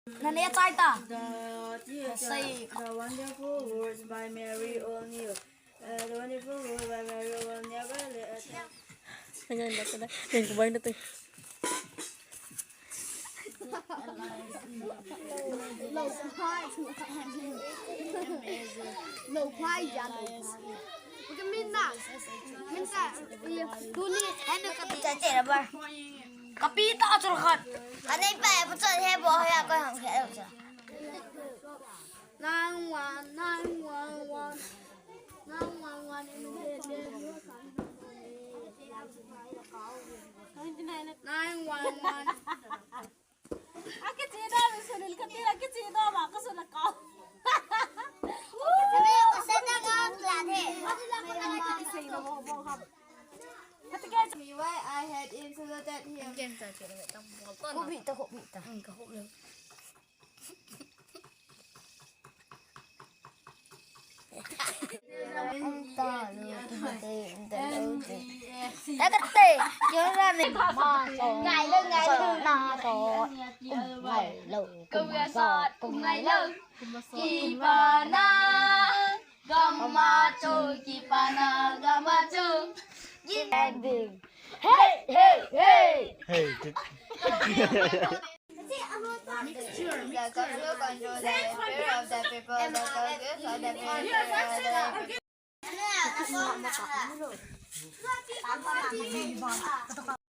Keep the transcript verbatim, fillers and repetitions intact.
Nane chai ta. The, the, the wonderful words by Mary O'Neill. Uh, the wonderful words by Mary O'Neill. Lo phai ya lo phai. Ka min na. Min ta. Tuni. Hai na ka ti. Cha che la ba. Kapi ta chul khat. Ka nei pa e, pa chul he bo ya ko ham khe cha. Nine one, nine one one. Nine one one immediately. Nine one one. Aki chi da lu sunin ka ti la ki chi da ma ka sun la ka. Ani ko sa da ka la the. Why I had insulted him. Ko bi ta, ko bi ta. Ka ko le. Ngai lou, ngai lou. Ngai lou, ngai lou. Kipa na gamma chu, kipa na gamma chu. Ending. Hey, hey, hey. Hey, the government control the welfare of the people, the government of the people.